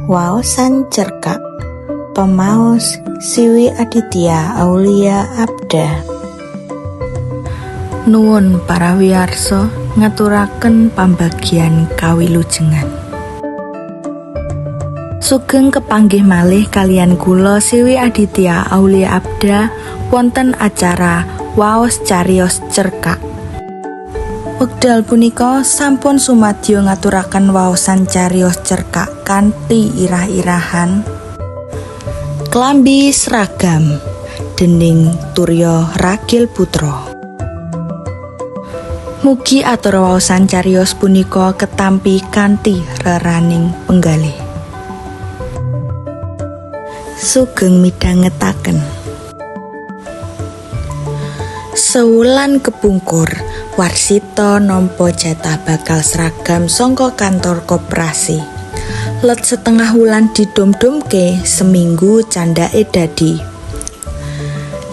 Waosan cerkak pemaos Siwi Aditya Aulia Abda. Nuwun para wiyarsa ngaturaken pambagian kawilujengan. Sugeng kepanggih malih kaliyan kula Siwi Aditya Aulia Abda wonten acara waos cariyos cerkak. Wekdal punika sampun sumadyo ngaturaken waosan cariyos cerkak kanthi irah-irahan Klambi Seragam dening Turya Ragil Putra. Mugi atur waosan cariyos punika ketampi kanthi reraning penggalih. Sugeng midhangetaken. Sewulan kepungkur, Warsita nampa jatah bakal seragam saka kantor koperasi. Let setengah wulan didum-dumke, seminggu candhake dadi.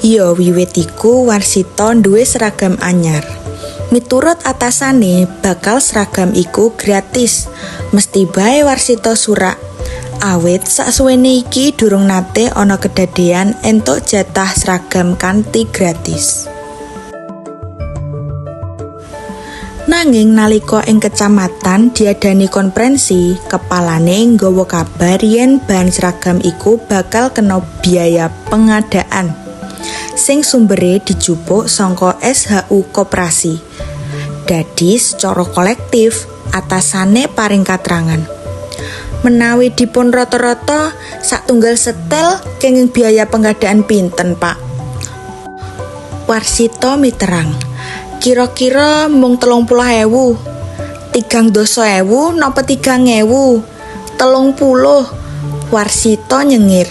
Ya wiwit iku Warsita duwe seragam anyar. Miturut atasane, bakal seragam iku gratis. Mesti bae Warsita surak. Awit saksuwene iki durung nate ana kedadean entuk jatah seragam kanthi gratis. Nanging nalika ing kecamatan diadani konferensi, kepalane nggawa kabar yen bahan seragam iku bakal kena biaya pengadaan sing sumbere dijupuk saka SHU Koperasi. Dadi secara kolektif atasane paring katrangan. Menawi dipun rata-rata satunggal setel kenging biaya pengadaan pinten, Pak? Warsita miterang. Kira-kira mung 30.000. 30.000 napa 3.000? 30. Warsita nyengir.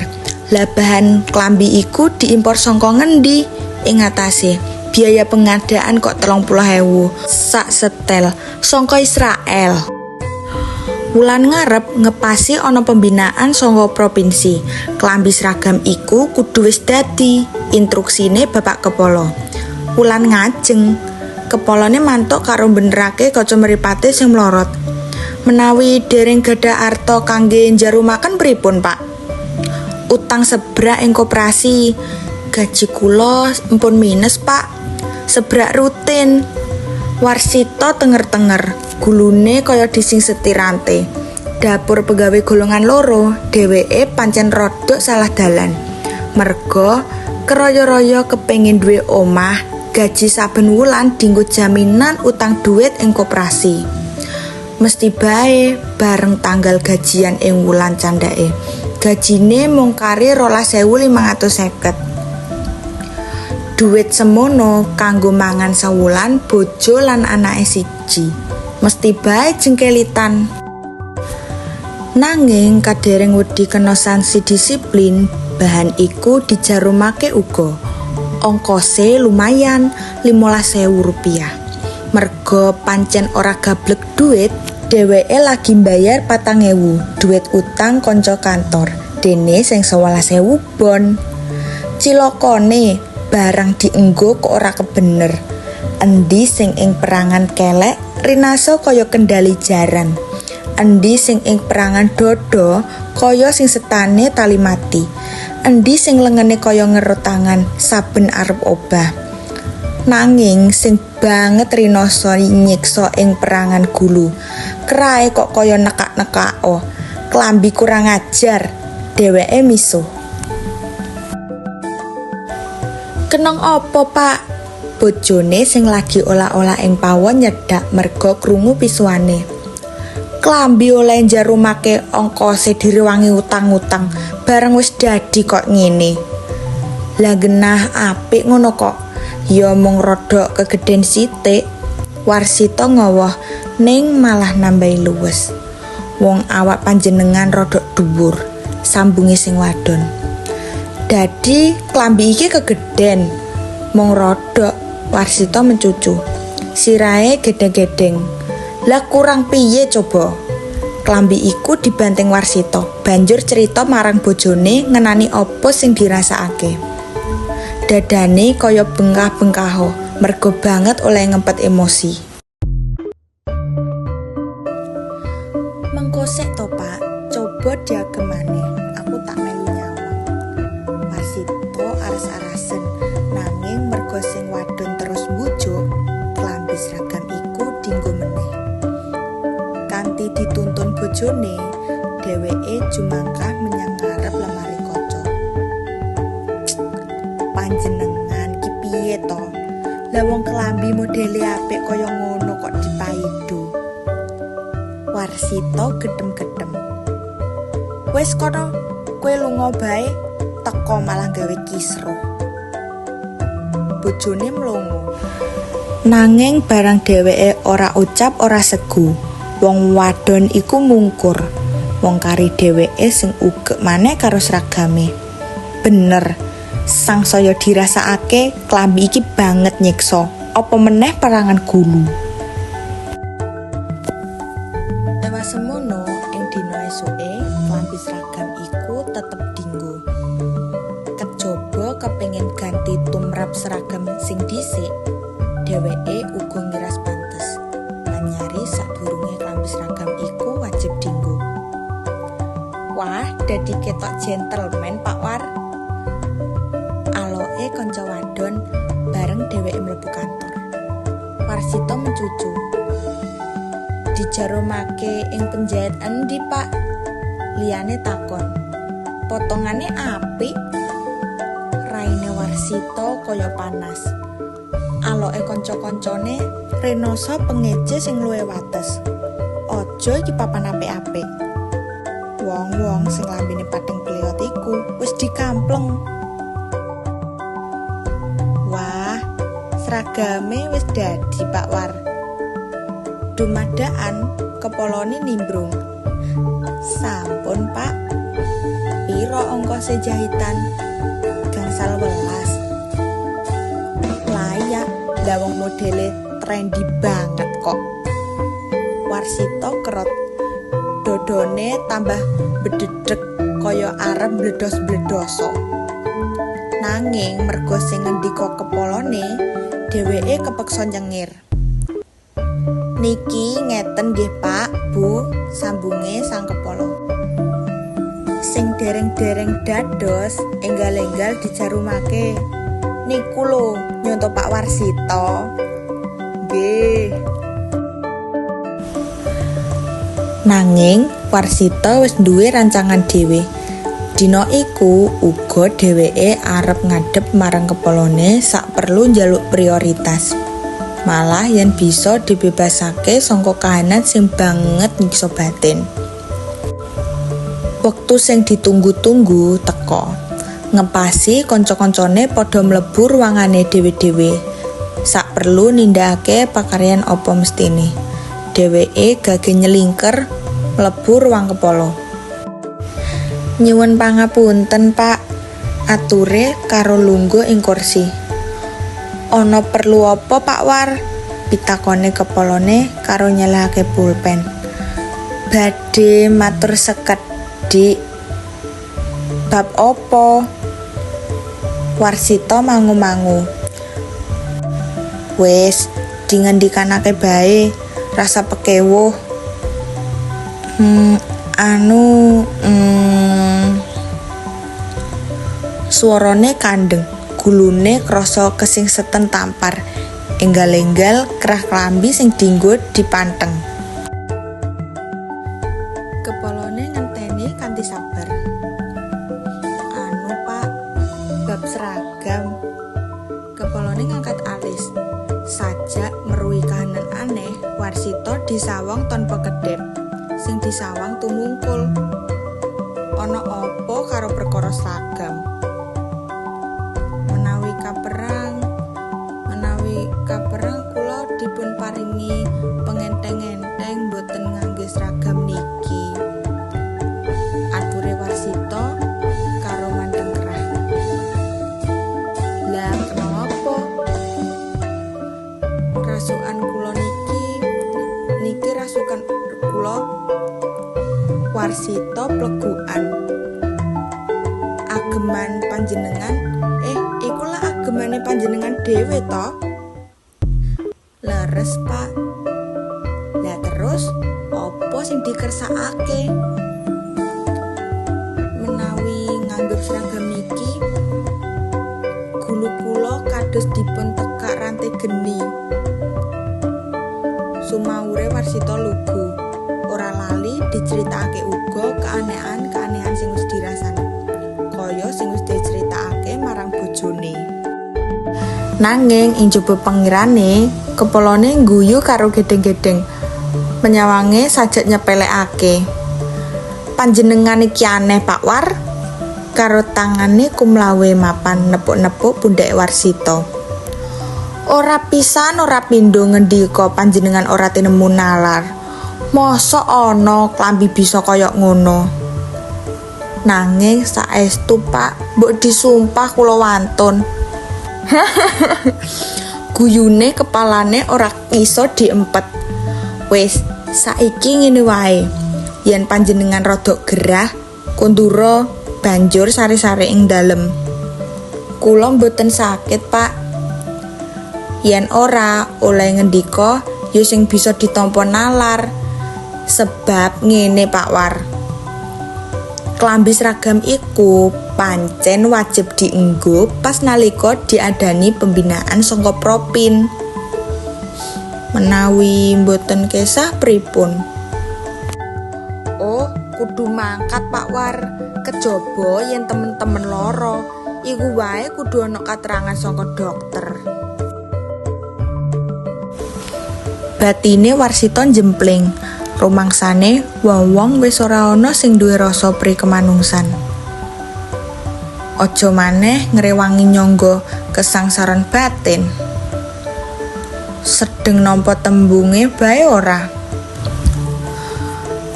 Lah bahan klambi iku diimpor saka ngendi? Ing atase biaya pengadaan kok 30.000 sak setel saka Israel. Wulan ngarep ngepasi ana pembinaan saka provinsi. Klambi seragam iku kudu wis dadi, intruksine Bapak Kepala. Wulan ngajeng, kepalane mantuk karo mbenerake kaca mripate sing mlorot. Menawi dereng gadah arta kangge njarumaken pripun, Pak? Utang sebrak ing koperasi. Gaji kula empun minus, Pak. Sebrak rutin. Warsita tenger-tenger, gulune kaya disingseti rante. Dapur pegawe golongan loro, dheweke pancen rodok salah dalan. Merga keroyo-royo kepengin duwe omah, gaji saben wulan dinggo jaminan utang duit ing koperasi. Mesti bae bareng tanggal gajian ing wulan candhake. Gajine mung kari 12.550. Duit semono kanggo mangan sewulan bojo lan anake siji. Mesti bae jengkelitan. Nanging kadereng wedi kena sanksi disiplin, bahan iku dijarumake uga. Ongkose lumayan 15.000 rupiah. Merga pancen ora gablek duit, dheweke lagi mbayar 4.000 duit utang kanca kantor, dene sing 11.000 bon. Cilokone barang dienggo kok ora kebener. Endi sing ing perangan kelek rinasa kaya kendali jaran. Endi sing ing perangan dada kaya sing setane tali mati. Endi sing lengene kaya ngerut tangan saben arep obah. Nanging sing banget rinasa nyiksa ing perangan gulu. Krae kok kaya nekak-nekako. Klambi kurang ajar, dheweke misuh. Kenong apa, Pak? Bojone sing lagi olah-olah ing pawon nyedak merga krungu pisuane. Klambi oleh njarumake ongkose direwangi utang-utang, bareng wis dadi kok ngene. Lah genah apik ngono kok. Ya mung rodok kegeden sithik. Warsita ngowoh ning malah nambahi luwes. Wong awak panjenengan rodok dhuwur, sambunge sing wadon. Dadi klambi iki kegeden. Mung rodok, Warsita mencucu. Sirahe gedeng-gedeng. Lah kurang piye coba? Klambi iku dibanting Warsita, banjur cerita marang bojone ngenani apa sing dirasakake. Dadane kaya bengkah-bengkaho, mergo banget oleh ngempet emosi. Mengko sek to, Pak. Coba diagem maneh, aku tak melu nyawang. Warsito aras-arasen, nanging merga sing wadon terus mbujuk, klambi seragam iku dinggo meneh. Kanthi dituntun bojone, dheweke jumangkah menyang ngarep lemari kaca. Panjenengan ki piye to? Lah wong kelambi modele apik kaya ngono kok dipaido. Warsito gedhem-gedhem. Wis kono, kowe lunga bae, teko malah gawe kisruh. Bojone mlongo. Nanging barang dheweke ora ucap ora segu, wong wadon iku mungkur. Wong kari dheweke sing ugek maneh karo seragame. Bener, sangsaya dirasakake klambi iki banget nyiksa, apa meneh perangan gulu. Lewas semono ing dina esuke, klambi seragam iku tetep dinggo. Kejaba kepengin ganti tumrap seragam sing dhisik, dheweke uga ngiras pantes nganyari sadurunge klambi seragam iku wajib dinggo. Wah, dadi ketok gentleman Pak War. Aloke kanca wadon bareng dheweke mlebu kantor. Warsito mencucu. Dijaromake ing penjahit endi, Pak? Liyane takon. Potongane apik. Raine Warsito kaya panas. Aloke kanca-kancane renoso pengece sing luwih wates. Aja iki papan apik-apik. Wong-wong sing lambene padheng pleot iku wis dikampleng. Wah, seragame wis dadi Pak War. Dumadaan kepolone nimbrung. Sampun, Pak. Piro ongkose jahitan? Gangsal welas. Layak, lah wong modele trendy banget kok. Warsito kerot. Dodone tambah bededek kaya arep bledos-bledoso. Nanging merga sing ngendika kepolone, dheweke kepeksa nyengir. Niki ngeten nggih Pak, Bu, sambunge sang kepala. Sing dereng-dereng dados enggal-enggal dijarumake. Niku lho nyonto Pak Warsito. Nggih. Nanging Warsito wis duwe rancangan dhewe. Dina iku uga dheweke arep ngadhep marang kepolone sak perlu njaluk prioritas. Malah yen bisa dibebasake saka kahanan sing banget nyiksa batin. Wektu sing ditunggu-tunggu teka. Ngepasi kanca-kancane padha mlebu ruangane dhewe-dhewe. Sak perlu nindakake pakaryan apa mestine. Dheweke gage nyelingker mlebu ruang kepala. Nyuwun pangapunten, Pak, ature karo lungguh ing kursi. Ana perlu apa, Pak War? Pitakone kepolone karo nyelehake pulpen. Badhe matur sekedhik. Bab apa? Warsito mangu-mangu. Wis, dingendikanake bae, rasa pekewuh. Suarane kandheng, gulune krasa kesingseten tampar. Enggal-enggal kerah klambi sing dinggo dipanteng. Kepolone ngenteni kanthi sabar. Anu, Pak, bab seragam. Kepolone ngangkat alis. Sajak meruhi kahanan aneh, Warsito disawang tanpa kedhep. Sing disawang tumungkul. Ana apa karo perkara seragam? Menawi kaperang kula dipun paringi pengenteng-enteng boten ngangge seragam niki. Ature Warsito karo mandeng kerah. Lah kenapa? Rasukan kula niki rasukan kula. Warsito plegukan. Ageman panjenengan, iku lah agemane panjenengan dhewe to? Leres, Pak. Lah terus opo sing dikersakake? Nanggep seragam iki gulu kula kados dipun tekak rante geni. Sumaure Warsita lugu. Ora lali diceritakake uga keanehan-keanehan sing wis dirasani. Kaya sing wis diceritakake marang bojone. Nanging ing jaba pengirane, kepolone ngguyu karo gedeng-gedeng. Penyawange sajak nyepelekake. Panjenengan iki aneh, Pak War. Karo tangane kumlawe mapan nepuk-nepuk pundhake Warsita. Ora pisan ora pindho ngendika panjenengan ora tinemu nalar. Mosok ana klambi bisa kaya ngono. Nanging saestu, Pak, mbok disumpah kula wantun. Guyune kepalane ora iso diempet. Wis, saiki ngene wae. Yen panjenengan rodok gerah, kondura banjur sare-sare ing dalem. Kula mboten sakit, Pak. Yen ora oleh ngendika ya sing bisa ditampa nalar. Sebab ngene, Pak War. Klambi seragam iku pancen wajib dienggo pas nalika diadani pembinaan saka Propin. Menawi mboten kesah pripun? Oh, kudu mangkat, Pak War. Kejaba yen temen-temen lara, iku wae kudu ana katerangan saka dokter. Batine Warsita njempling. Rumangsane wong-wong wis ora ana sing duwe rasa prikemanungsan. Aja maneh ngrewangi nyangga kesangsaran batin. Sedeng nampa tembunge bae ora.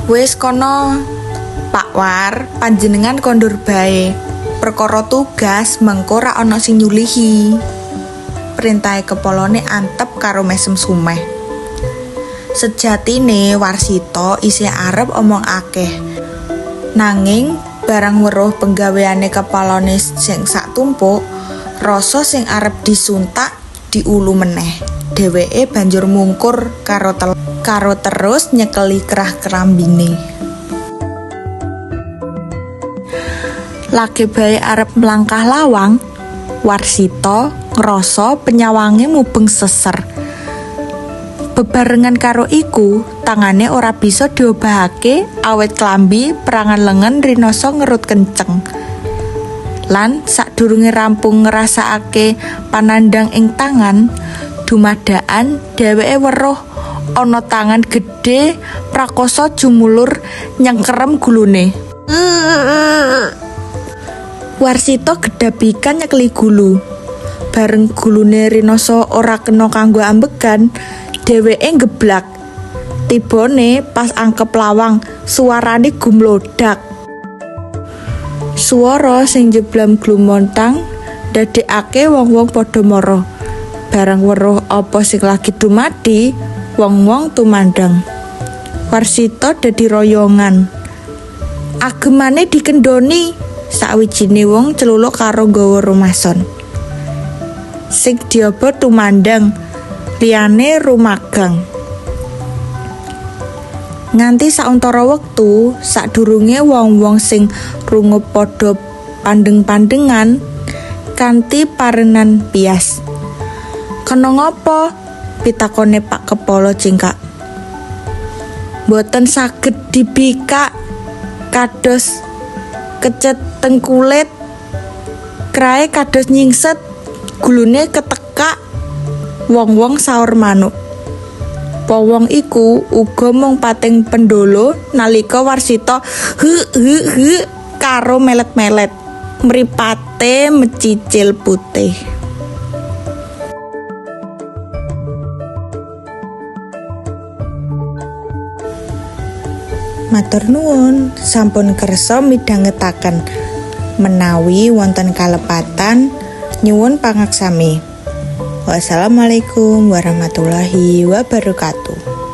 Wis kono, Pak War, panjenengan kondur bae. Perkara tugas mengko ra ana sing nyulihi. Perintahe kepolone antep karo mesem sumeh. Sejatine Warsita isih arep omong akeh. Nanging barang weruh penggaweane kepalane sing sak tumpuk, rasa sing arep disuntak diulu meneh. Dheweke banjur mungkur karo terus nyekeli kerah klambine. Lagi bae arep mlangkah lawang, Warsita ngrasa penyawange mubeng seser. Bebarengan karo iku, tangane ora bisa diobahake awit klambi perangan lengen rinasa ngerut kenceng. Lan sadurunge rampung ngrasakake panandhang ing tangan, dumadakan dheweke weruh ana tangan gedhe prakosa jumulur nyengkerem gulune. Warsita gedabikan nyekeli gulu. Bareng gulune rinasa ora kena kanggo ambegan, dheweke nggeblak. Tibane pas angkep lawang, suarane gumlodak. Suara sing jeblam glumontang ndadekake wong-wong padha mara. Bareng weruh apa sing lagi dumadi, wong-wong tumandang. Warsita dadi royongan. Agemane dikendhoni, sawijine wong celuluk karo nggawa rumason. Sing diaba tumandang, liyane rumagang. Nganti sauntara wektu, sadurunge wong-wong sing rungu padha pandeng-pandengan kanthi parenan bias. Kena ngapa? Pitakone Pak Kepala Cingkak. Mboten saged dibikak kados kecet teng kulit, krae kados nyingset, gulune ketekak. Wong-wong saur manuk. Wong iku uga mung pating pendolo nalika Warsita hu hu hu karo melet-melet, mripate mecicil putih. Matur nuwun sampun kersa midhangetaken. Menawi wonten kalepatan nyuwun pangaksami. Wassalamualaikum warahmatullahi wabarakatuh.